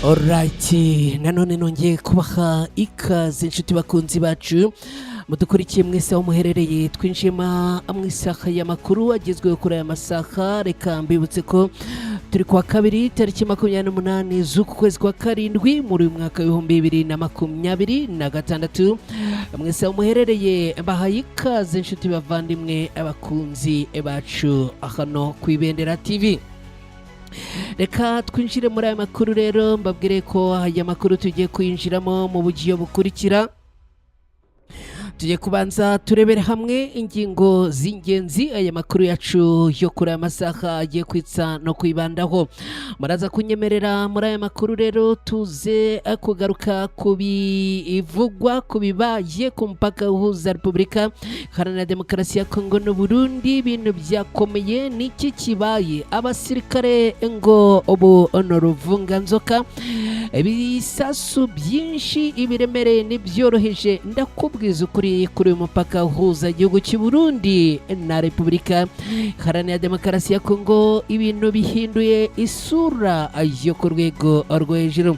Alright, nanone nongeye kubaha ikaze, inshuti bakunzi bacu mudukurikiye mwese aho muherereye. Twinjiyemo mu isaha y'amakuru agezweho kuri aya masaha. Reka mbibutse ko turi kuwa kabiri, tariki 28 z'uku kwezi kwa karindwi muri uyu mwaka w'2026. Mwese aho muherereye bahaye ikaze, inshuti bavandimwe, abakunzi bacu hano ku Ibendera TV. Reka twinjire muri aya makuru rero, mbabwire ko aya makuru tugiye kwinjiramo mu buryo bukurikira. Tugiye kubanza turebere hamwe ingingo z'ingenzi aya makuru yacu yo kuri aya masaha agiye kwitsa no kwibandaho. Muraza kunyemerera muri aya makuru rero tuze kugaruka ku bivugwa, ku bibaye ku mupaka uhuza Repubulika Iharanira Demokarasi ya Kongo n'u Burundi. Ibintu byakomeye, niki kibaye? Abasirikare ngo ubu ni uruvunganzoka, ibisasu byinshi, ibiremereye n'ibyoroheje. Ndakubwiza ukuri, kuri uyu mupaka uhuza igihugu cy'u Burundi na Repubulika Iharanira Demokarasi ya Kongo, ibintu bihinduye isura yo ku rwego rwo hejuru.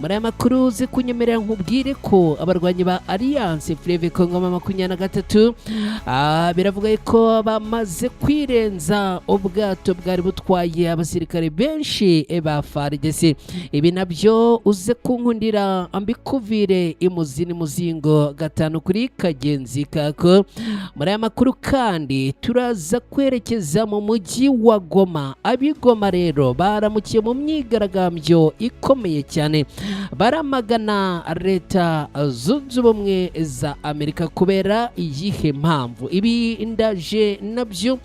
Muri aya makuru uze kunyemerera nkubwire ko abarwanyi ba Alliance Fleuve Congo 23, biravuga ko bamaze kwirenza ubwato bwari butwaye abasirikare benshi ba FARDC. Ibi nabyo uze kunkundira mbikuvire imuzi n'umuzingo gatanu kuri kagenzi kako. Muri aya makuru kandi turaza kwerekeza mu mujyi wa Goma. Ab'Igoma rero baramukiye mu myigaragambyo ikomeye cyane, baramagana Leta Zunze Ubumwe za Amerika kubera iyihe mpamvu? Ibi ndaje nabyo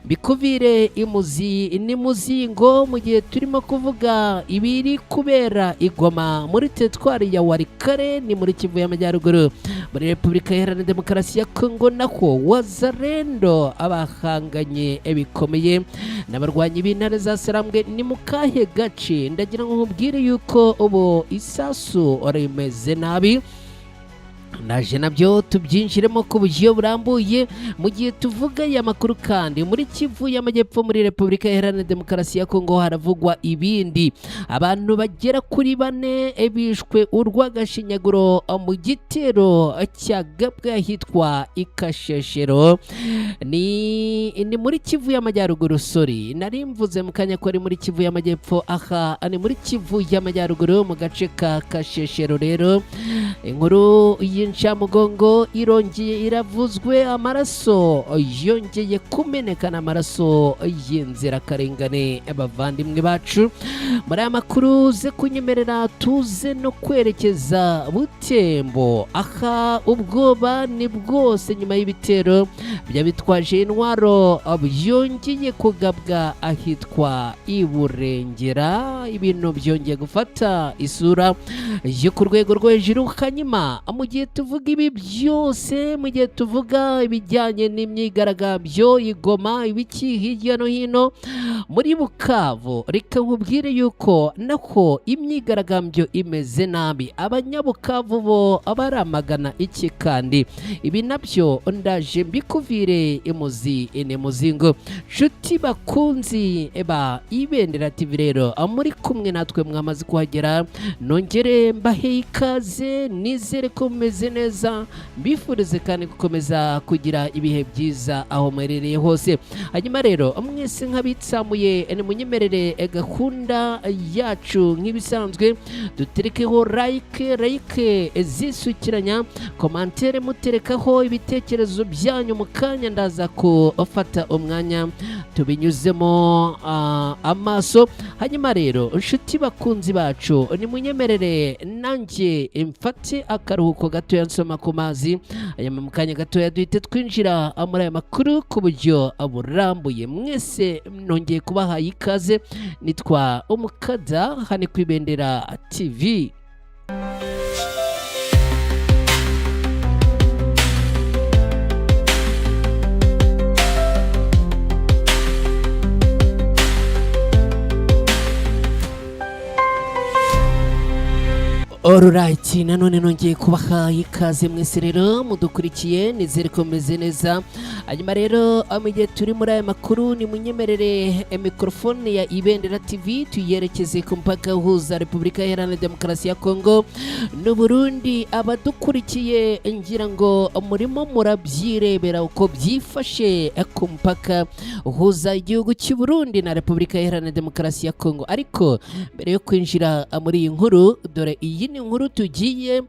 bikuvire imuzi n'umuzingo. Mu gihe turimo kuvuga ibiri kubera Igoma muri teritwari ya Warikare, ni muri Kivu y'Amajyaruguru, muri Repubulika Iharanira Demokarasi ya Kongo nako Wazarendo abahanganye bikomeye n'abarwanyi b'intare za Sarambwe. Ni mu kahe gace? Ndagira ngo nkubwire yuko ubu isasu rimeze nabi, naje nabyo tubyinjiremo ku buryo burambuye. Mu gihe tuvuga aya makuru kandi, muri Kivu y'Amajyepfo, muri Repubulika Iharanira Demokarasi ya Kongo, haravugwa ibindi. Abantu bagera kuri bane bishwe urw'agashinyaguro mu gitero cyagabwe ahitwa Ikasheshero, ni muri Kivu y'Amajyaruguru. Sorry, nari mvuze mu kanya ko ari muri Kivu y'Amajyepfo, aha ni muri Kivu y'Amajyaruguru mu gace ka Kasheshero. Rero inkuru y'incamugongo irongeye iravuzwe, amaraso yongeye kumenekana, amaraso y'inzirakarengane, abavandimwe bacu. Muri aya makuru ze kunyemerera tuze no kwerekeza Butembo. Aha ubwoba ni bwose nyuma y'ibitero by'abitwaje intwaro byongeye kugabwa ahitwa Iburengera. Ibintu byongeye gufata isura yo ku rwego rwo hejuru. Hanyuma mu gihe tuvuga ibi byose, mu gihe tuvuga ibijyanye n'imyigaragambyo Igoma, ibiki hirya no hino muri Bukavu, reka nkubwire yuko nako imyigaragambyo imeze nabi. Abanyabukavu bo baramagana iki? Kandi ibi nabyo ndaje mbikuvire imuzi muzingo. Nshuti bakunzi ba Ibendera TV rero muri kumwe natwe, mwamaze kuhagera, nongere mbahe ikaze. Nizere ko mumeze neza, mbifurize kandi gukomeza kugira ibihe byiza aho muherereye hose. Hanyuma rero mwese nk'abitsamuye, nimunyemerere gahunda yacu nk'ibisanzwe, duterekeho like, like zisukiranya, commentaire muterekaho ibitekerezo byanyu. Mu kanya ndaza gufata umwanya tubinyuzemo amaso. Hanyuma rero, inshuti bakunzi bacu, nimunyemerere nanjye mfate akaruhuko gatoya, nsoma ku mazi. Hanyuma mu kanya gatoya duhite twinjira muri aya makuru ku buryo burambuye. Mwese nongeye kubaha ikaze, nitwa Umukada, hano ku Ibendera TV. Alright, nanone nongeye kubaha ikaze mwese rero mudukurikiye, nizere ko mumeze neza. Hanyuma rero, mu gihe turi muri aya makuru, nimunyemerere mikorofone ya Ibendera TV tuyerekeze ku mupaka uhuza Repubulika Iharanira Demokarasi ya Kongo n'Uburundi. Abadukurikiye, ngira ngo murimo murabyirebera uko byifashe ku mupaka uhuza igihugu cy'u Burundi na Repubulika Iharanira Demokarasi ya Kongo. Ariko mbere yo kwinjira muri iyi nkuru, dore iyi ni inkuru tugiye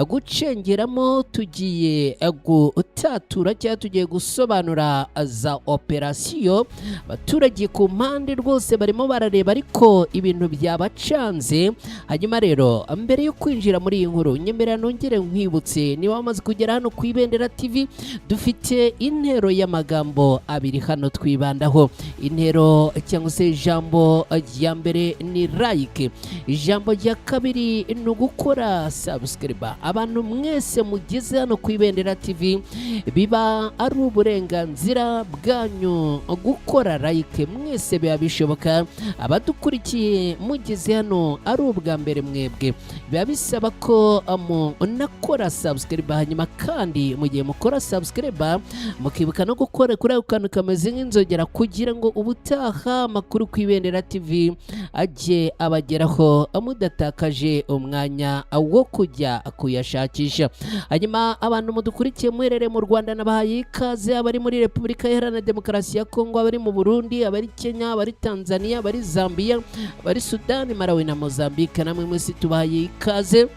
gucengeramo, tugiye gutatura cyangwa tugiye gusobanura za operasiyo. Abaturage ku mpande rwose barimo barareba, ariko ibintu byabacanze. Hanyuma rero, mbere yo kwinjira muri iyi nkuru, nyemerera nongere nkwibutse, niba wamaze kugera hano ku Ibendera TV, dufite intero y'amagambo abiri hano twibandaho. Intero cyangwa se ijambo rya mbere ni like, ijambo rya kabiri ni ugukora subscribe. Abantu mwese mugeze hano ku Ibendera TV, biba ari uburenganzira bwanyu gukora like, mwese biba bishoboka. Abadukurikiye mugeze hano ari ubwa mbere, mwebwe biba bisaba ko munakora subscribe. Hanyuma kandi mu gihe mukora subscribe, mukibuka no gukora kuri ako kantu kameze nk'inzogera, kugira ngo ubutaha amakuru ku Ibendera TV ajye abageraho mudatakaje umwanya wo kujya kuyashakisha. Hanyuma abantu mudukurikiye muherereye mu Rwanda, nabahaye ikaze, abari muri Repubulika Iharanira Demokarasi ya Kongo, abari mu Burundi, abari Kenya, abari Tanzania, abari Zambia, abari Sudani, Malawi na Mozambique, namwe mwese tubahaye ikaze.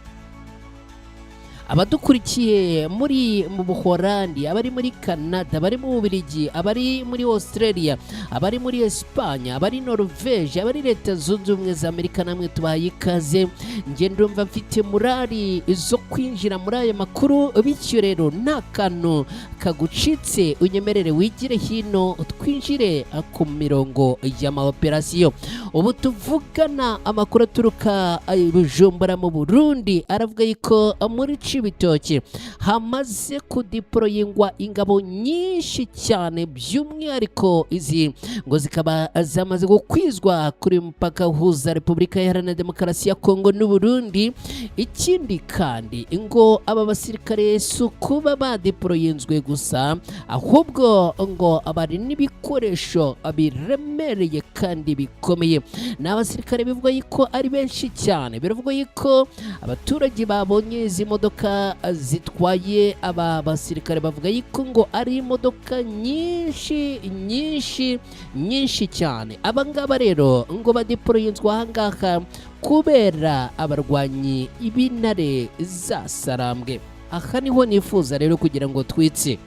Abadukurikiye muri mu Buholandi, abari muri Canada, abari mu Bubiligi, abari muri Australia, abari muri Espagne, abari Norvege, abari Leta Zunze Ubumwe za Amerika, namwe tubahaye ikaze. Njye ndumva mfite morali zo kwinjira muri aya makuru, bityo rero nta kantu kagucitse, unyemerere wigire hino twinjire ku mirongo y'amaoperasiyo. Ubu tuvugana, amakuru aturuka i Bujumbura mu Burundi aravuga yuko muri Cibitoke hamaze kudeployingwa ingabo nyinshi cyane, by'umwihariko izi ngo zikaba zamaze gukwizwa kuri mupaka uhuza Repubulika Iharanira Demokarasi ya Kongo n'Uburundi. Ikindi kandi, ngo aba basirikare si ukuba badeployinzwe gusa, ahubwo ngo bari n'ibikoresho biremereye kandi bikomeye. Ni abasirikare bivugwa yuko ari benshi cyane. Biravugwa yuko abaturage babonye izi modoka zitwaye aba basirikare bavuga yuko ngo ari imodoka nyinshi nyinshi nyinshi cyane. Aba ngaba rero ngo badeployinzwe aha ngaha kubera abarwanyi b'intare za Sarambwe. Aha niho nifuza rero kugira ngo twitse.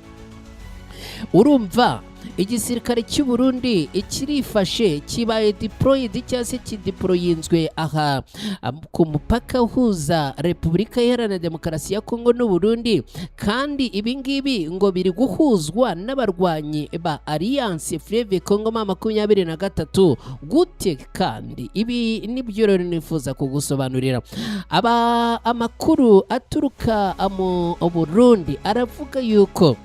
Urumva igisirikare cy'u Burundi kirifashe, kibaye deployed cyangwa se kideployinzwe aha ku mupaka uhuza Repubulika Iharanira Demokarasi ya Kongo n'u Burundi, kandi ibi ngibi ngo biri guhuzwa n'abarwanyi ba Alliance Fleuve Congo M23. Gute kandi? Ibi nibyo rero nifuza kugusobanurira. Aba amakuru aturuka mu Burundi aravuga yuko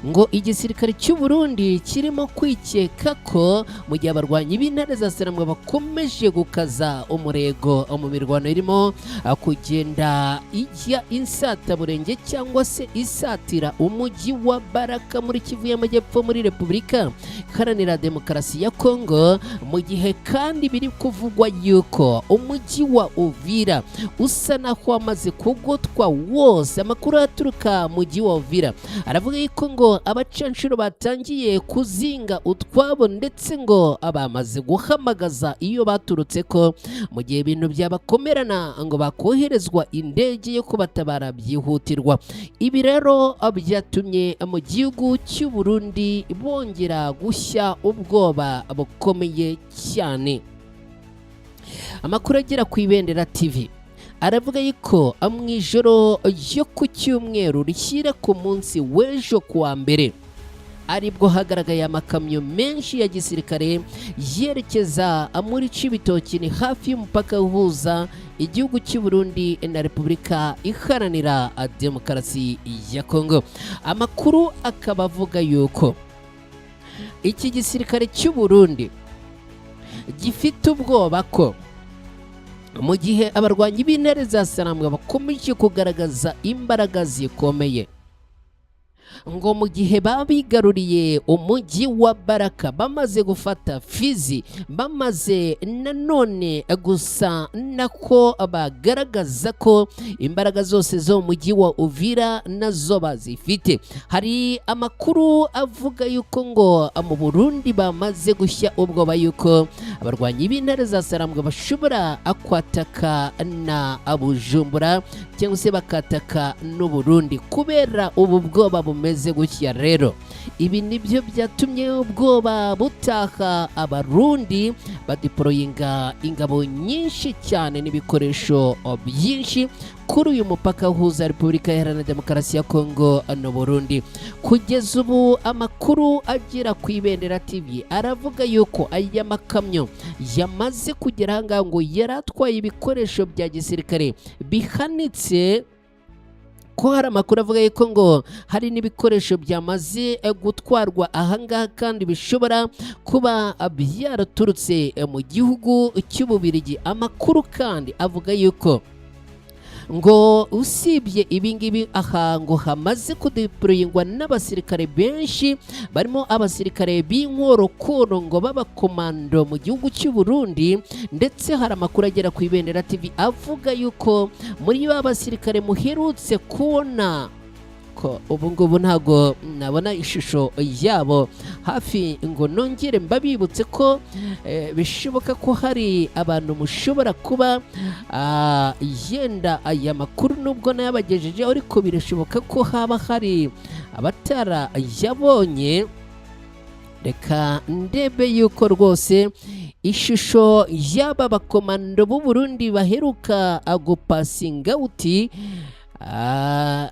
ngo igisirikare cy'u Burundi kirimo kwikeka ko mu gihe abarwanyi b'intare za Sarambwe bakomeje gukaza umurego mu mirwano irimo kugenda ijya insataburenge cyangwa se isatira umujyi wa Baraka muri Kivu y'Amajyepfo, muri Repubulika Iharanira Demokarasi ya Kongo, mu gihe kandi biri kuvugwa yuko umujyi wa Uvira usa naho wamaze kugotwa wose. Amakuru aturuka mu mujyi wa Uvira aravuga yuko ngo abacanshuro batangiye kuzinga utwabo, ndetse ngo bamaze guhamagaza iyo baturutse ko mu gihe ibintu byabakomerana ngo bakoherezwa indege yo kubatabara byihutirwa. Ibi rero byatumye mu gihugu cy'u Burundi bongera gushya ubwoba bukomeye cyane. Amakuru agera ku Ibendera TV aravuga yuko mu ijoro ryo ku cyumweru rishyira ku munsi w'ejo kuwa mbere, aribwo hagaragaye amakamyo menshi ya gisirikare yerekeza muri Cibitoki, ni hafi y'umupaka uhuza igihugu cy'u Burundi na Repubulika Iharanira Demokarasi ya Kongo. Amakuru akaba avuga yuko iki gisirikare cy'u Burundi gifite ubwoba ko Mu gihe abarwanyi b'intare za Sarambwe bakomeje kugaragaza imbaraga zikomeye, ngo mu gihe babigaruriye umujyi wa Baraka, bamaze gufata Fizi, bamaze nanone gusa nako bagaragaza ko imbaraga zose zo mu mujyi wa Uvira nazo bazifite. Hari amakuru avuga yuko ngo mu Burundi bamaze gushya ubwoba yuko abarwanyi b'intare za Sarambwe bashobora kwataka na Bujumbura cyangwa se bakataka n'u Burundi kubera ubu bwoba bumeze gutya. Rero ibi nibyo byatumye ubwoba butaha Abarundi, badeployinga ingabo nyinshi cyane n'ibikoresho byinshi kuri uyu mupaka uhuza Repubulika Iharanira Demokarasi ya Kongo n'u Burundi. Kugeza ubu amakuru agera ku Ibendera TV aravuga yuko aya makamyo yamaze kugera ahangaha ngo yari atwaye ibikoresho bya gisirikare bihanitse, ko hari amakuru avuga yuko ngo hari n'ibikoresho byamaze gutwarwa ahangaha kandi bishobora kuba byaraturutse mu gihugu cy'Ububirigi. Amakuru kandi avuga yuko ngo usibye ibingibi, aha ngo hamaze kudeployingwa n'abasirikare benshi, barimo abasirikare b'inkorokoro ngo b'abakomando mu gihugu cy'u Burundi. Ndetse hari amakuru agera ku Ibendera TV avuga yuko muri ba basirikare muherutse kubona, ko ubu ngubu ntabwo nabona ishusho yabo hafi ngo nongere mbabibutse ko bishoboka ko hari abantu mushobora kuba yenda aya makuru nubwo nayabagejejeho, ariko birashoboka ko haba hari abatarayabonye. Reka ndebe yuko rwose ishusho y'aba bakomando b'u Burundi baheruka gupassinga out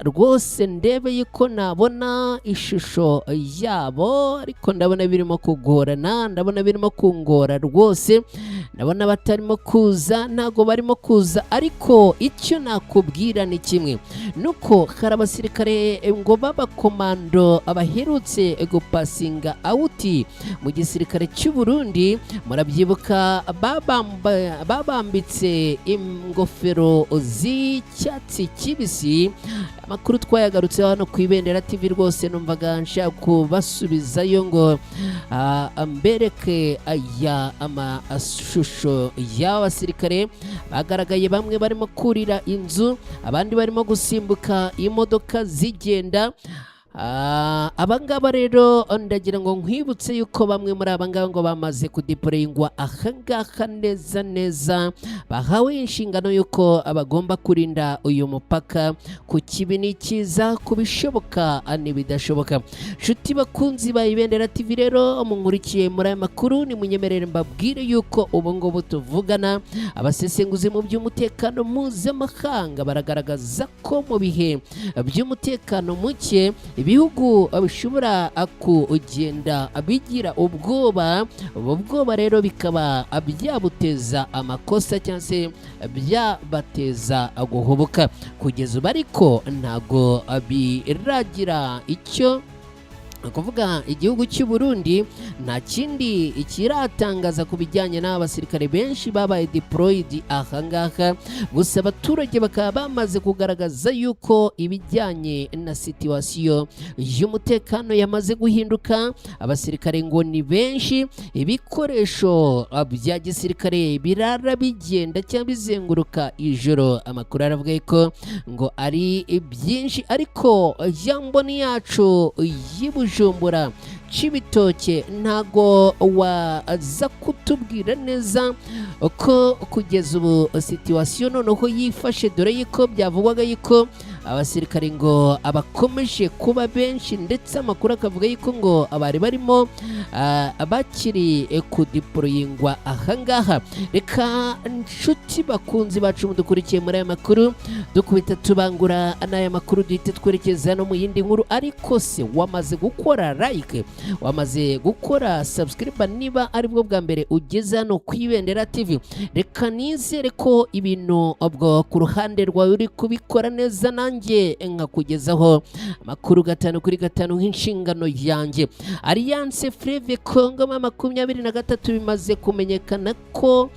rwose ndebe yuko nabona ishusho yabo, ariko ndabona birimo kugorana, ndabona birimo kungora rwose, ndabona batarimo kuza, ntabwo barimo kuza. Ariko icyo nakubwira ni kimwe, nuko hari abasirikare ngo b'abakomando baherutse gupassinga out mu gisirikare cy'u Burundi. Murabyibuka, babambitse ingofero z'icyatsi kibisi. Amakuru twayagarutseho hano ku Ibendera TV. Rwose numvaga nshaka kubasubizayo ngo mbereke aya amashusho y'abasirikare bagaragaye, bamwe barimo kurira inzu, abandi barimo gusimbuka imodoka zigenda. Abangaba rero ndagira ngo nkwibutse yuko bamwe muri abangaba ngo bamaze kudeployingwa ahangaha neza neza, bahawe inshingano y'uko bagomba kurinda uyu mupaka ku kibi n'ikiza, ku bishoboka n'ibidashoboka. Nshuti bakunzi ba Ibendera TV rero munkurikiye muri aya makuru, nimunyemerere mbabwire yuko ubu ngubu tuvugana abasesenguzi mu by'umutekano mpuzamahanga baragaragaza ko mu bihe by'umutekano muke ibihugu bishobora kugenda bigira ubwoba. Ubu bwoba rero bikaba byabuteza amakosa cyangwa se byabateza guhubuka. Kugeza ubu ariko ntabwo biragira icyo ni ukuvuga, igihugu cy'u Burundi nta kindi kiratangaza ku bijyanye n'aba basirikare benshi babaye deployed ahangaha. Gusa abaturage bakaba bamaze kugaragaza yuko ibijyanye na situation y'umutekano yamaze guhinduka. Abasirikare ngo ni benshi, ibikoresho bya gisirikare birara bigenda cyangwa bizenguruka ijoro. Amakuru aravuga ko ngo ari byinshi. Ariko ya mboni yacu y'i Bujumbura, Cibitoke, ntago waza kutubwira neza ko kugeza ubu situation noneho yifashe, dore yuko byavugwaga yuko abasirikare ngo abakomeje kuba benshi, ndetse amakuru akavuga yuko ngo abari barimo bakiri kudeployingwa ahangaha. Reka nshuti bakunzi bacu mudukurikiye muri aya makuru, dukubita tubangura n'aya makuru, duhite twerekeza no mu yindi nkuru. Ariko se wamaze gukora like, wamaze gukora subscribe? Niba aribwo bwa mbere ugeze hano ku Ibendera TV, reka nizere ko ibintu ubwo ku ruhande rwawe uri kubikora neza. Nanjye Nanjye nkakugezaho amakuru 5 kuri 5 nk'inshingano yanjye. Alliance Fleuve Congo M23 bimaze kumenyekana ko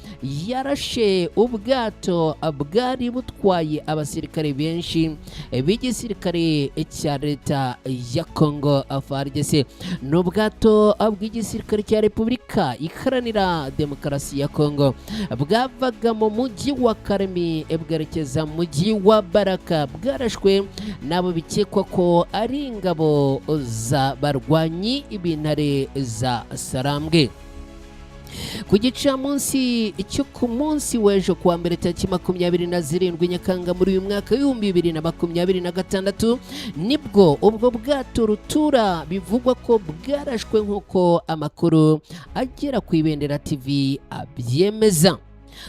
yarashe ubwato bwari butwaye abasirikare benshi b'igisirikare cya leta ya Congo FARDC. Ni ubwato bw'igisirikare cya Repubulika Iharanira Demokarasi ya Congo bwavaga mu mujyi wa Karemi bwerekeza mu mujyi wa Baraka, bwarashwe n'abo bikekwa ko ari ingabo za barwanyi b'intare za Sarambwe. Ku gicamunsi cyo ku munsi w'ejo kuwa mbere tariki 27 Nyakanga muri uyu mwaka w'2026, nibwo ubwo bwato rutura bivugwa ko bwarashwe, nk'uko amakuru agera ku Ibendera TV abyemeza.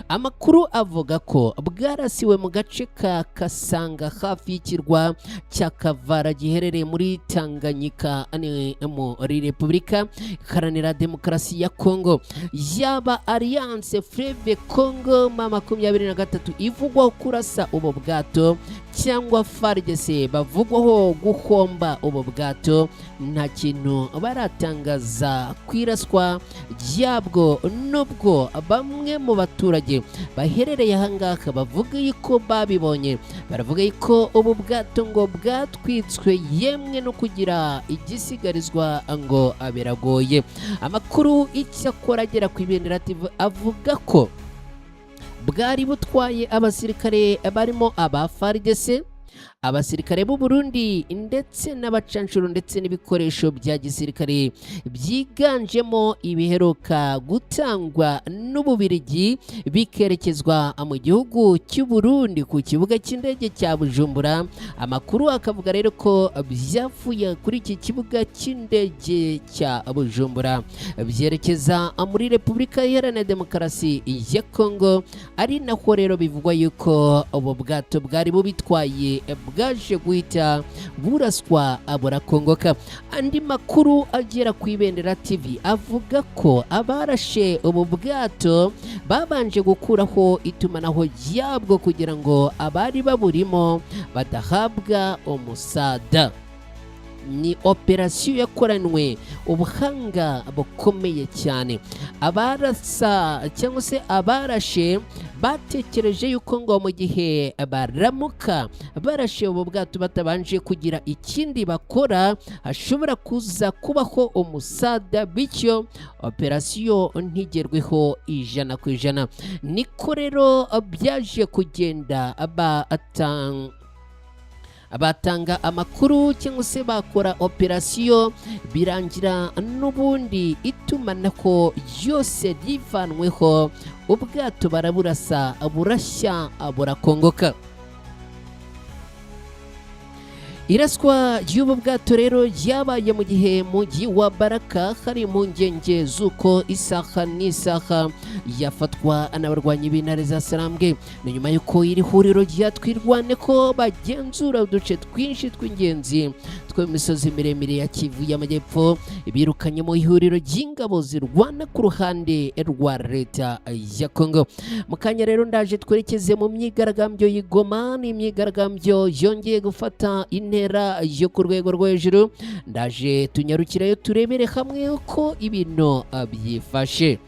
Amakuru avuga ko bwarasiwe mu gace ka Kasanga hafi y'ikirwa cya Kavara giherereye muri Tanganyika, ni muri Repubulika Iharanira Demokarasi ya Congo. Yaba Alliance Fleuve Congo M23 ivugwaho kurasa ubu bwato cyangwa FARDC bavugwaho guhomba ubu bwato, nta kintu baratangaza ku iraswa ryabwo, nubwo bamwe mu baturage baherereye ahangaha bavuga yuko babibonye. Baravuga yuko ubu bwato ngo bwatwitswe, yemwe no kugira igisigarizwa ngo biragoye. Amakuru icyakora agera ku Ibendera TV avuga ko bwari butwaye abasirikare barimo aba FARDC, abasirikare b'u Burundi ndetse n'abacanshuro, ndetse n'ibikoresho bya gisirikare byiganjemo ibiheruka gutangwa n'Ububirigi bikerekezwa mu gihugu cy'u Burundi ku kibuga cy'indege cya Bujumbura. Amakuru akavuga rero ko byavuye kuri iki kibuga cy'indege cya Bujumbura byerekeza muri Repubulika Iharanira Demokarasi ya Congo, ari naho rero bivugwa yuko ubu bwato bwari bubitwaye bwaje guhita buraswa burakongoka. Andi makuru agera ku Ibendera TV avuga ko abarashe ubu bwato babanje gukuraho itumanaho ryabwo kugira ngo abari baburimo badahabwa umusada. Ni operasiyo yakoranywe ubuhanga bukomeye cyane. Abarasa cyangwa se abarashe batekereje yuko ngo mu gihe baramuka barashe ubu bwato batabanje kugira ikindi bakora, hashobora kuza kubaho umusada, bityo operasiyo ntigerweho 100%. Niko rero byaje kugenda, batanga amakuru cyangwa se bakora operasiyo, birangira n'ubundi itumanaho ryose rivanweho, ubwato baraburasa burashya burakongoka. Iraswa ry'ubu bwato rero ryabaye mu gihe mujyi wa Baraka hari impungenge z'uko isaha n'isaha yafatwa n'abarwanyi b'intare za Sarambwe. Ni nyuma y'uko iri huriro rya Twirwane ko bagenzura uduce twinshi tw'ingenzi tw'imisozi miremire ya Kivu y'Amajyepfo birukanye mu ihuriro ry'ingabo zirwana ku ruhande rwa leta ya Congo. Mu kanya rero ndaje twerekeze mu myigaragambyo y'Igoma. Ni imyigaragambyo yongeye gufata intera yo ku rwego rwo hejuru. Ndaje tunyarukirayo turebere hamwe uko ibintu byifashe.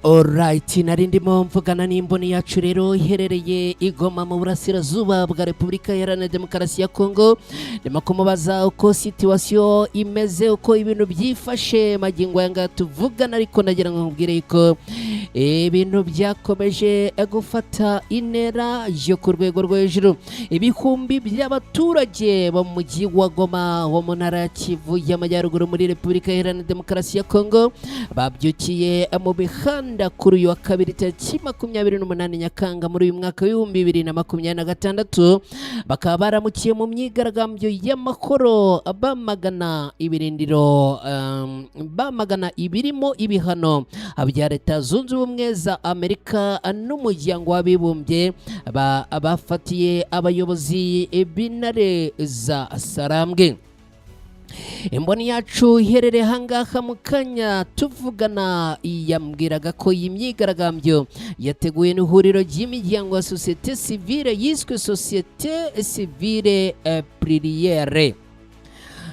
Alright, nari ndimo mvugana n'imboni yacu rero iherereye i Goma mu burasirazuba bwa Repubulika Iharanira Demokarasi ya Kongo. Ndimo kumubaza uko situation imeze, uko ibintu byifashe magingo aya ngaya tuvugana, ariko nagira ngo nkubwire ko ibintu byakomeje gufata intera yo ku rwego rwo hejuru. Ibihumbi by'abaturage bo mu mujyi wa Goma wo mu ntara ya Kivu y'Amajyaruguru muri Repubulika Iharanira Demokarasi ya Kongo babyukiye mu mihanda kuri uyu wa kabiri tariki 28 Nyakanga muri uyu mwaka w'2026, bakaba baramukiye mu myigaragambyo y'amahoro bamagana ibirindiro, bamagana ibirimo ibihano bya Leta Zunze Ubumwe za Amerika n'Umuryango w'Abibumbye bafatiye abayobozi b'Intare za Sarambwe. Imboni yacu iherereye ahangaha mu kanya tuvugana yambwiraga ko iyi myigaragambyo yateguwe n'ihuriro ry'imiryango ya sosiyete sivile yiswe Société Civile Plurielle.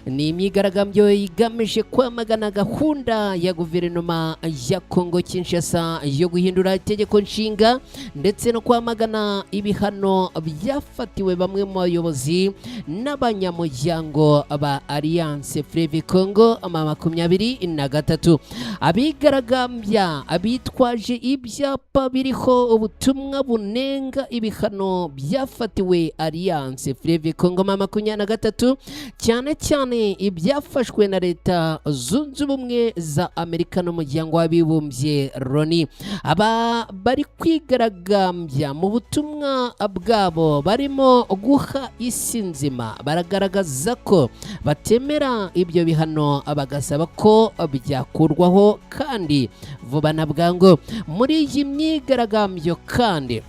Ni imyigaragambyo igamije kwamagana gahunda ya guverinoma ya Kongo Kinshasa yo guhindura itegeko nshinga, ndetse no kwamagana ibihano byafatiwe bamwe mu bayobozi n'abanyamuryango ba Alliance Fleuve Congo 23. Abigaragambya bitwaje ibyapa biriho ubutumwa bunenga ibihano byafatiwe Alliance Fleuve Congo 23, cyane cyane ibyafashwe na Leta Zunze Ubumwe za Amerika n'Umuryango w'Abibumbye Loni. Aba bari kwigaragambya mu butumwa bwabo barimo guha isi nzima baragaragaza ko batemera ibyo bihano, bagasaba ko byakurwaho kandi vuba na bwangu. Muri iyi myigaragambyo kandi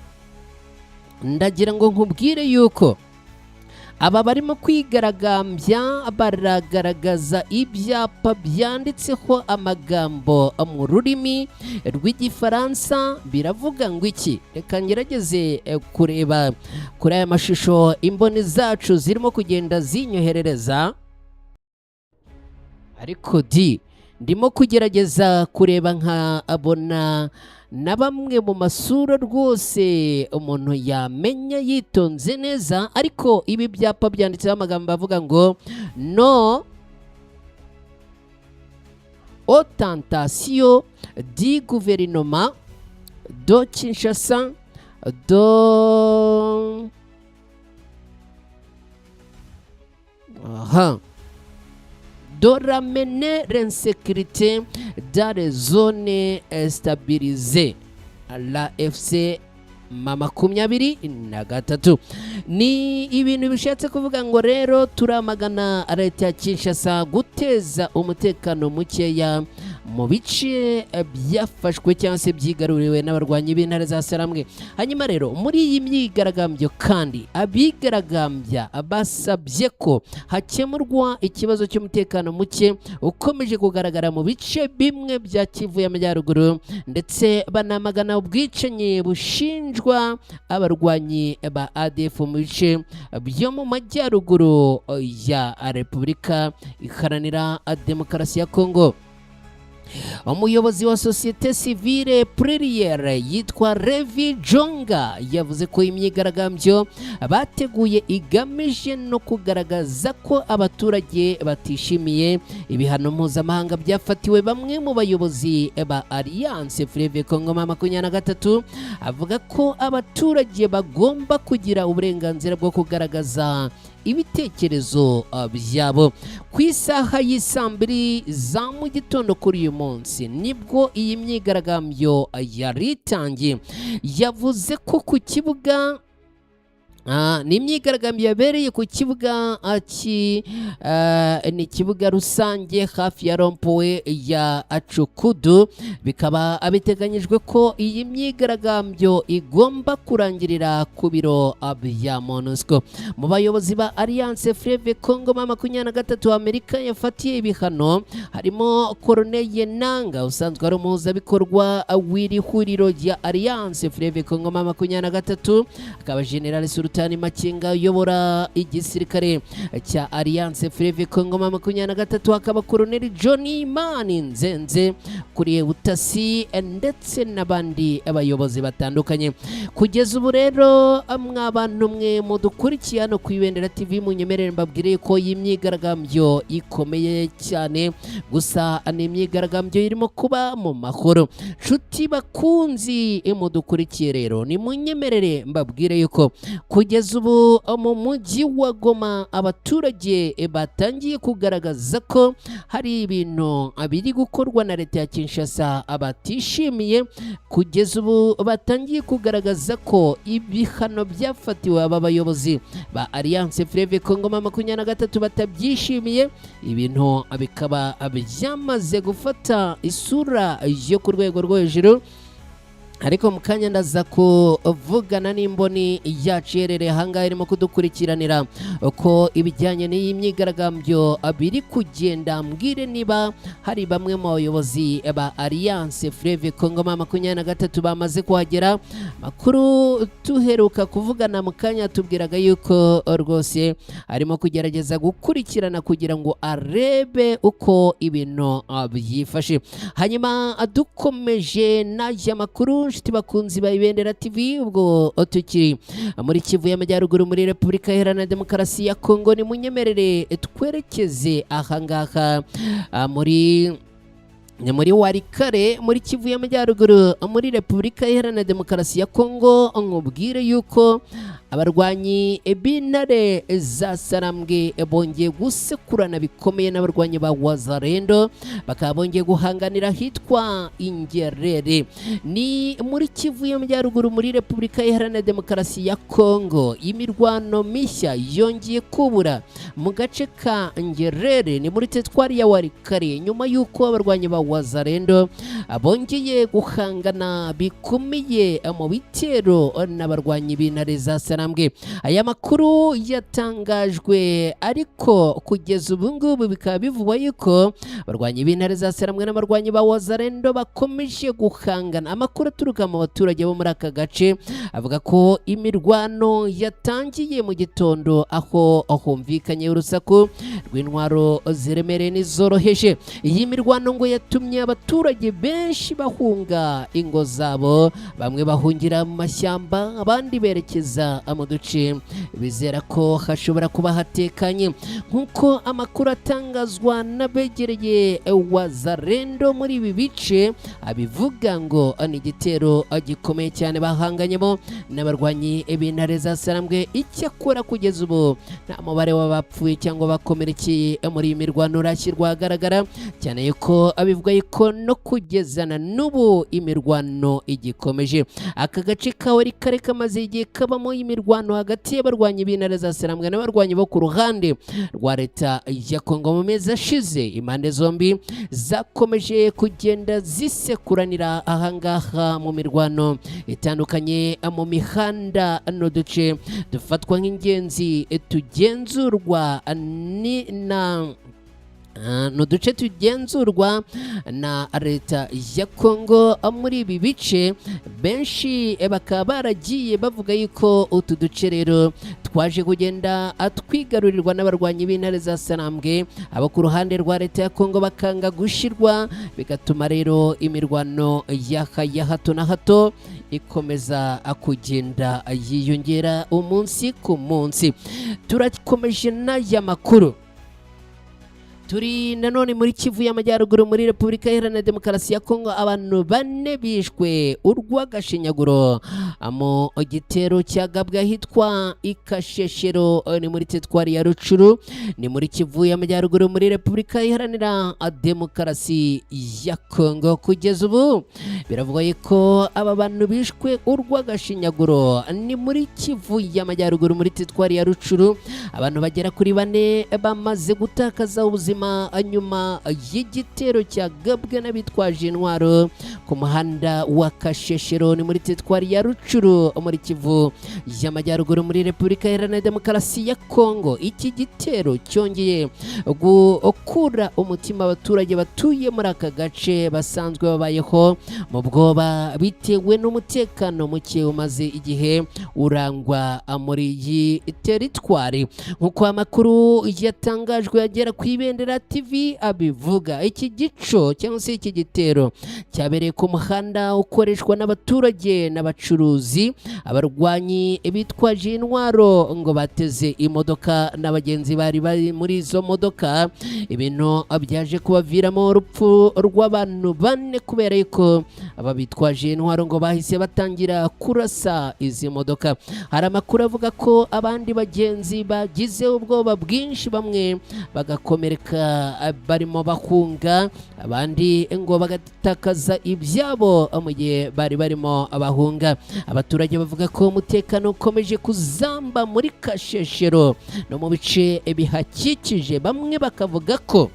ndagira ngo nkubwire yuko aba barimo kwigaragambya baragaragaza ibyapa byanditseho amagambo mu rurimi rw'Igifaransa. Biravuga ngo iki? Reka ngerageze kureba kuri aya mashusho imboni zacu zirimo kugenda zinyoherereza, ariko di ndimo kugerageza kureba nkabona na bamwe mu masura rwose umuntu yamenya yitonze neza. Ariko ibi byapa byanditseho amagambo avuga ngo "Non aux tentations du gouvernement de Kinshasa de aha de ramener l'insécurité dans les zones stabilisées l'AFC M23." Ni ibintu bishatse kuvuga ngo rero turamagana leta ya Kinshasa guteza umutekano mukeya mu bice byafashwe cyangwa se byigaruriwe n'abarwanyi b'Intare za Sarambwe. Hanyuma rero muri iyi myigaragambyo kandi abigaragambya basabye ko hakemurwa ikibazo cy'umutekano muke ukomeje kugaragara mu bice bimwe bya Kivu y'Amajyaruguru, ndetse banamagana ubwicanyi bushinjwa abarwanyi ba ADF mu bice byo mu majyaruguru ya Repubulika Iharanira Demokarasi ya Kongo. Umuyobozi wa Société Civile Plurielle yitwa Revi Jonga yavuze ko imyigaragambyo bateguye igamije no kugaragaza ko abaturage batishimiye ibihano mpuzamahanga byafatiwe bamwe mu bayobozi ba Alliance Fleuve Congo 23. Avuga ko abaturage bagomba kugira uburenganzira bwo kugaragaza ibitekerezo byabo. Ku isaha y'i2 za mu gitondo kuri uyu munsi nibwo iyi myigaragambyo yari itangiye. Yavuze ko ku kibuga, ni imyigaragambyo yabereye ku kibuga ni ikibuga rusange hafi ya rond-point ya Acukudu. Bikaba biteganyijwe ko iyi myigaragambyo igomba kurangirira ku biro bya MONUSCO. Mu bayobozi ba Alliance Fleuve Congo 23 Amerika yafatiye ibihano harimo Corneille Nanga usanzwe ari umuhuzabikorwa w'iri huriro rya Alliance Fleuve Congo 23, akaba General Sultan Sultani Makenga uyobora igisirikare cya Alliance Fleuve Congo M23, hakaba Koloneli John Mani Nzenze kuriye ubutasi, ndetse n'abandi bayobozi batandukanye. Kugeza ubu rero, mwabantu mwe mudukurikiye hano ku Ibendera TV, munyemerere mbabwire ko iyi myigaragambyo ikomeye cyane, gusa ni imyigaragambyo irimo kuba mu mahoro. Nshuti bakunzi mudukurikiye rero, ni munyemerere mbabwire yuko kugeza ubu mu mujyi wa Goma abaturage batangiye kugaragaza ko hari ibintu biri gukorwa na leta ya Kinshasa batishimiye. Kugeza ubu batangiye kugaragaza ko ibihano byafatiwe aba bayobozi ba Alliance Fleuve Congo M23 batabyishimiye, ibintu bikaba byamaze gufata isura yo ku rwego rwo hejuru. Ariko mu kanya ndaza kuvugana n'imboni yacu iherereye ahangaha irimo kudukurikiranira uko ibijyanye n'iyi myigaragambyo biri kugenda, mbwire niba hari bamwe mu bayobozi ba Alliance Fleuve Congo M23 bamaze kuhagera. Makuru tuheruka kuvugana mu kanya tubwiraga yuko rwose arimo kugerageza gukurikirana kugira ngo arebe uko ibintu byifashe. Hanyuma dukomeje n'aya makuru, nshuti bakunzi ba Ibendera TV, ubwo tukiri muri Kivu y'Amajyaruguru muri Repubulika Iharanira Demokarasi ya Kongo, ni munyemerere twerekeze ahangaha muri ni muri Walikale, muri Kivu y'Amajyaruguru, muri Repubulika Iharanira Demokarasi ya Kongo, nkubwire yuko abarwanyi b'intare za Sarambwe bongeye gusekurana bikomeye n'abarwanyi ba Wazalendo, bakaba bongeye guhanganira ahitwa Ingerere, ni muri Kivu y'Amajyaruguru, muri Repubulika Iharanira Demokarasi ya Kongo. Imirwano mishya yongeye kubura mu gace ka Ngerere, ni muri teritwari ya Walikale, nyuma y'uko abarwanyi ba Wazalendo bongeye guhangana bikomeye mu bitero n'abarwanyi b'intare za Sarambwe. Aya makuru yatangajwe, ariko kugeza ubu ngubu bikaba bivugwa yuko abarwanyi b'intare za Sarambwe n'abarwanyi ba Wazalendo bakomeje guhangana. Amakuru aturuka mu baturage bo muri aka gace avuga ko imirwano yatangiye mu gitondo, aho humvikanye urusaku rw'intwaro ziremereye n'izoroheje. Iyi mirwano ngo yatumye abaturage benshi bahunga ingo zabo, bamwe bahungira mu mashyamba, abandi berekeza mu duce bizera ko hashobora kuba hatekanye. Nk'uko amakuru atangazwa n'abegereye Wazalendo muri ibi bice abivuga, ngo ni igitero gikomeye cyane bahanganyemo n'abarwanyi b'intare za Sarambwe. Icyakora kugeza ubu nta mubare w'abapfuye cyangwa bakomerekeye muri iyi mirwano urashyirwa ahagaragara, cyane yuko abivuga yuko no kugezana n'ubu imirwano igikomeje. Aka gace ka Walikale kamaze igihe kabamo imirwano hagati y'abarwanyi b'intare za Sarambwe n'abarwanyi bo ku ruhande rwa leta ya Kongo. Mu mezi ashize impande zombi zakomeje kugenda zisekuranira ahangaha mu mirwano itandukanye mu mihanda n'uduce dufatwa nk'ingenzi tugenzurwa ni na ni uduce tugenzurwa na leta ya Kongo. Muri ibi bice benshi bakaba baragiye bavuga yuko utu duce rero twaje kugenda twigarurirwa n'abarwanyi b'intare za Sarambwe, abo ku ruhande rwa leta ya Kongo bakanga gushirwa, bigatuma rero imirwano ya hato na hato ikomeza kugenda yiyongera umunsi ku munsi. Turakomeje n'aya makuru, turi nanone muri Kivu y'Amajyaruguru, muri Repubulika Iharanira Demokarasi ya Kongo. Abantu bane bishwe urw'agashinyaguro mu gitero cyagabwe ahitwa Ikasheshero, ni muri teritwari ya Rucuru, ni muri Kivu y'Amajyaruguru, muri Repubulika Iharanira Demokarasi ya Kongo. Kugeza ubu biravugwa ko aba bantu bishwe urw'agashinyaguro, ni muri Kivu y'Amajyaruguru, muri teritwari ya Rucuru. Abantu bagera kuri bane bamaze gutakaza ubuzima ubuzima nyuma y'igitero cyagabwe n'abitwaje intwaro ku muhanda wa Kasheshero, ni muri teritwari ya Rucuru muri Kivu y'Amajyaruguru muri Repubulika Iharanira Demokarasi ya Kongo. Iki gitero cyongeye gukura umutima abaturage batuye muri aka gace basanzwe babayeho mu bwoba bitewe n'umutekano muke umaze igihe urangwa muri iyi teritwari. Nk'uko amakuru yatangajwe agera ku Ibendera TV abivuga, iki gico cyangwa se iki gitero cyabereye ku muhanda ukoreshwa n'abaturage n'abacuruzi. Abarwanyi bitwaje intwaro ngo bateze imodoka n'abagenzi bari bari muri izo modoka, ibintu byaje kubaviramo urupfu rw'abantu bane kubera yuko aba bitwaje intwaro ngo bahise batangira kurasa izi modoka. Hari amakuru avuga ko abandi bagenzi bagize ubwoba bwinshi, bamwe bagakomereka barimo bahunga, abandi ngo bagatakaza ibyabo mu gihe bari barimo bahunga. Abaturage bavuga ko umutekano ukomeje kuzamba muri Kasheshero no mu bice bihakikije, bamwe bakavuga ko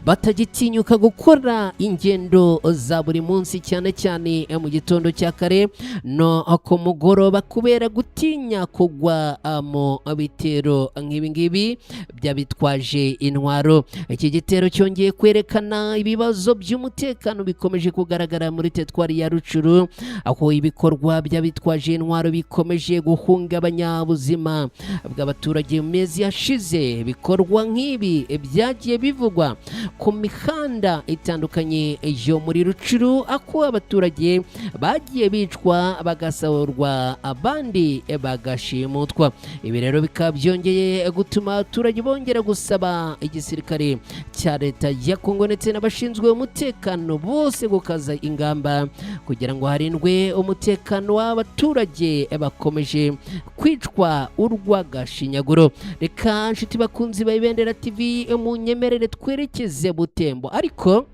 batagitinyuka gukora ingendo za buri munsi, cyane cyane mu gitondo cya kare no ku mugoroba, kubera gutinya kugwa mu bitero nk'ibi ngibi by'abitwaje intwaro. Iki gitero cyongeye kwerekana ibibazo by'umutekano bikomeje kugaragara muri teritwari ya Rucuru, aho ibikorwa by'abitwaje intwaro bikomeje guhungabanya ubuzima bw'abaturage. Mu mezi yashize, ibikorwa nk'ibi byagiye bivugwa ku mihanda itandukanye yo muri Rucuru, aho abaturage bagiye bicwa, bagasahurwa, abandi bagashimutwa. Ibi rero bikaba byongeye gutuma abaturage bongera gusaba igisirikare cya leta ya Kongo ndetse n'abashinzwe umutekano bose gukaza ingamba kugira ngo harindwe umutekano w'abaturage bakomeje kwicwa urw'agashinyaguro. Reka nshuti bakunzi ba Ibendera TV, munyemerere twerekeze Butembo, ariko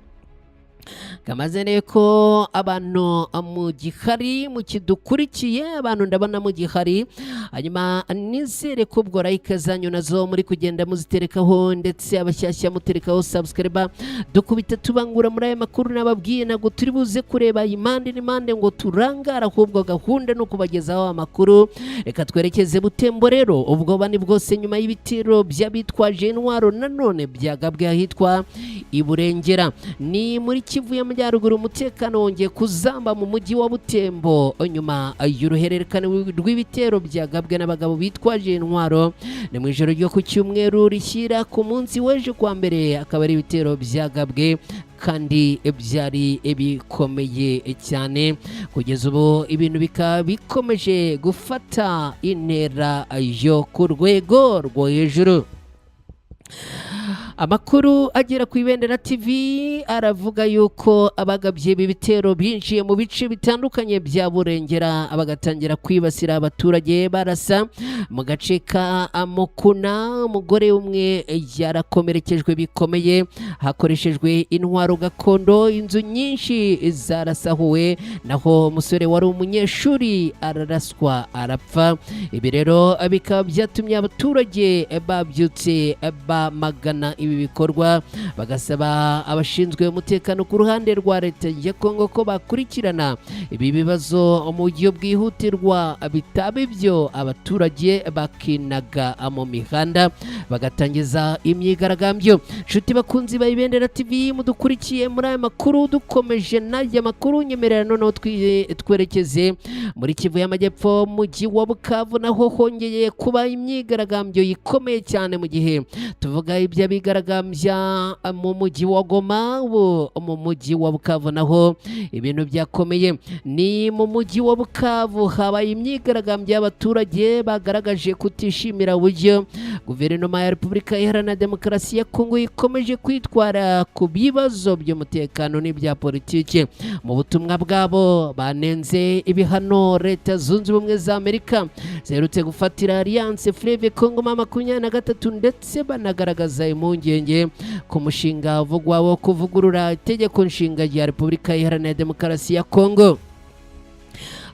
kamaze ko abantu mu gihari mukidukurikiye, abantu ndabona mu gihari. Hanyuma nizere ko ubwo like zanyu nazo muri kugenda muziterekaho, ndetse abashyashya muterekaho subscribe. Dukubita tubangura muri aya makuru nababwiye, ntabwo turi buze kureba impande n'impande ngo turangara, ahubwo gahunda ni ukubagezaho amakuru. Reka twerekeze Butembo rero. Ubwoba ni bwose nyuma y'ibitero by'abitwaje intwaro nanone byagabwe ahitwa Iburengera, ni muri Kivu y'Amajyaruguru. Umutekano wongeye kuzamba mu mujyi wa Butembo nyuma y'uruhererekane rw'ibitero byagabwe n'abagabo bitwaje intwaro. Ni mu ijoro ryo ku cyumweru rishyira ku munsi w'ejo kwa mbere, akaba ari ibitero byagabwe kandi byari bikomeye cyane. Kugeza ubu ibintu bikaba bikomeje gufata intera yo ku rwego rwo hejuru. Amakuru agera ku Ibendera TV aravuga yuko abagabye ibi bitero binjiye mu bice bitandukanye bya Burengera, bagatangira kwibasira abaturage barasa. Mu gace ka Mukuna, umugore umwe yarakomerekejwe bikomeye hakoreshejwe intwaro gakondo, inzu nyinshi zarasahuwe, naho umusore wari umunyeshuri araraswa arapfa. Ibi rero bikaba byatumye abaturage babyutse bamagana ibi bikorwa, bagasaba abashinzwe umutekano ku ruhande rwa leta ya Kongo ko bakurikirana ibi bibazo mu buryo bwihutirwa, bitaba ibyo abaturage bakinaga mu mihanda bagatangiza imyigaragambyo. Nshuti bakunzi ba Ibendera TV mudukurikiye muri aya makuru, dukomeje n'aya makuru, nyemerera noneho twerekeze muri Kivu y'Amajyepfo, mujyi wa Bukavu, naho hongeye kuba imyigaragambyo ikomeye cyane. Mu gihe tuvuga iby'abigaragambya mu mujyi wa Goma, ubu mu mujyi wa Bukavu naho ibintu byakomeye. Ni mu mujyi wa Bukavu habaye imyigaragambyo y'abaturage bagaragaje kutishimira uburyo guverinoma ya Repubulika Iharanira Demokarasi ya Kongo ikomeje kwitwara ku bibazo by'umutekano n'ibya politiki. Mu butumwa bwabo banenze ibihano Leta Zunze Ubumwe za Amerika ziherutse gufatira Alliance Fleuve Congo M23, ndetse banagaragaza impungenge ku mushinga uvugwa wo kuvugurura itegeko nshinga rya Repubulika Iharanira Demokarasi ya Kongo.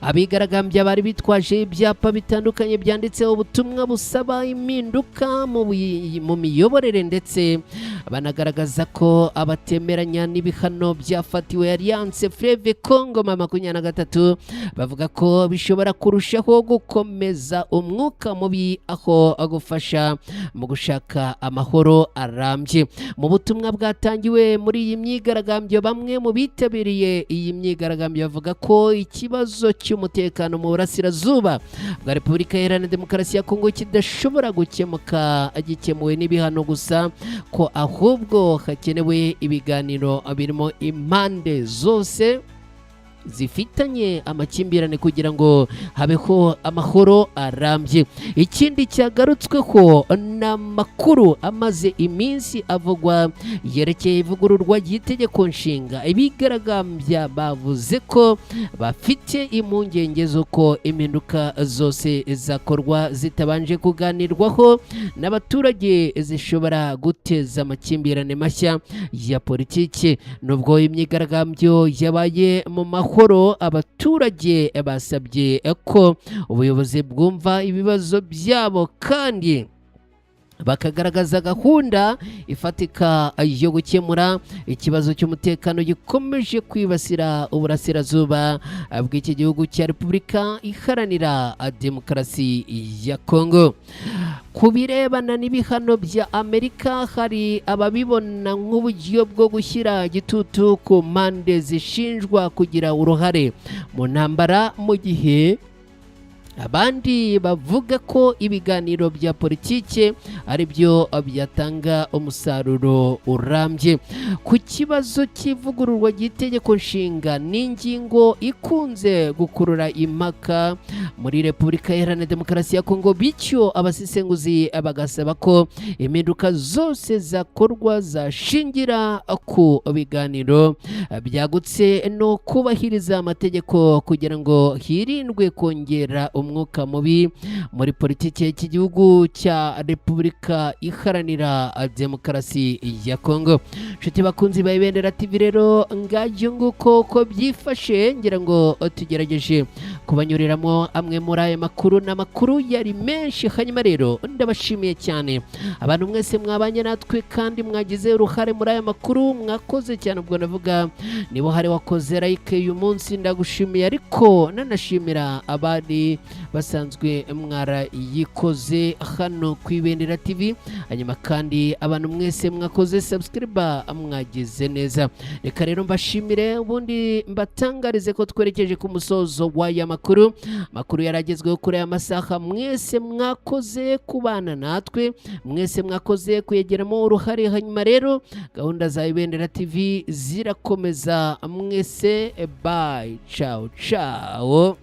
Abigaragambya bari bitwaje ibyapa bitandukanye byanditseho ubutumwa busaba impinduka mu miyoborere ndetse Banagaragaza ko abatemeranya n'ibihano byafatiwe Alliance Fleuve Congo ma 23, bavuga ko bishobora kurushaho gukomeza umwuka mubi aho gufasha mu gushaka amahoro arambye. Mu butumwa bwatangiwe muri iyi myigaragambyo, bamwe mu bitabiriye iyi myigaragambyo bavuga ko ikibazo cy'umutekano mu burasirazuba bwa Repubulika Iharanira Demokarasi ya Kongo kidashobora gukemuka gikemuwe n'ibihano gusa, ko ahubwo hakenewe ibiganiro birimo impande zose zifitanye amakimbirane kugira ngo habeho amahoro arambye. Ikindi cyagarutsweho ni amakuru amaze iminsi avugwa yerekeye ivugururwa ry'itegeko nshinga. Ibigaragambya bavuze ko bafite impungenge z'uko impinduka zose zakorwa zitabanje kuganirwaho n'abaturage zishobora guteza amakimbirane mashya ya politiki. Nubwo imyigaragambyo yabaye mu mahoro, abaturage basabye ko ubuyobozi bwumva ibibazo byabo kandi bakagaragaza gahunda ifatika yo gukemura ikibazo cy'umutekano gikomeje kwibasira uburasirazuba bw'iki gihugu cya Repubulika Iharanira Demokarasi ya Kongo. Ku birebana n'ibihano bya Amerika, hari ababibona nk'uburyo bwo gushyira igitutu ku mpande zishinjwa kugira uruhare mu ntambara, mu gihe abandi bavuga ko ibiganiro bya politiki ari byo byatanga umusaruro urambye. Ku kibazo cy'ivugururwa ry'itegeko nshinga, ni ingingo ikunze gukurura impaka muri Repubulika Iharanira Demokarasi ya Kongo, bityo abasesenguzi bagasaba ko impinduka zose zakorwa zashingira ku biganiro byagutse no kubahiriza amategeko kugira ngo hirindwe kongera umwuka mubi muri politiki y'iki gihugu cya Repubulika Iharanira Demokarasi ya Kongo. Inshuti bakunzi ba Ibendera TV rero, ngayo nguko uko byifashe. Ngira ngo tugerageje kubanyuriramo amwe muri aya makuru, n'amakuru yari menshi. Hanyuma rero ndabashimiye cyane abantu mwese mwabanye natwe kandi mwagize uruhare muri aya makuru, mwakoze cyane. Ubwo ndavuga niba hari wakoze like uyu munsi, ndagushimiye, ariko nanashimira abandi basanzwe mwarayikoze hano ku Ibendera TV. Hanyuma kandi abantu mwese mwakoze subscribe, mwagize neza. Reka rero mbashimire, ubundi mbatangarize ko twerekeje ku musozo w'aya makuru, makuru yaragezweho kuri aya masaha. Mwese mwakoze kubana natwe, mwese mwakoze kuyegeramo uruhare. Hanyuma rero gahunda za Ibendera TV zirakomeza. Mwese bye, ciao ciao.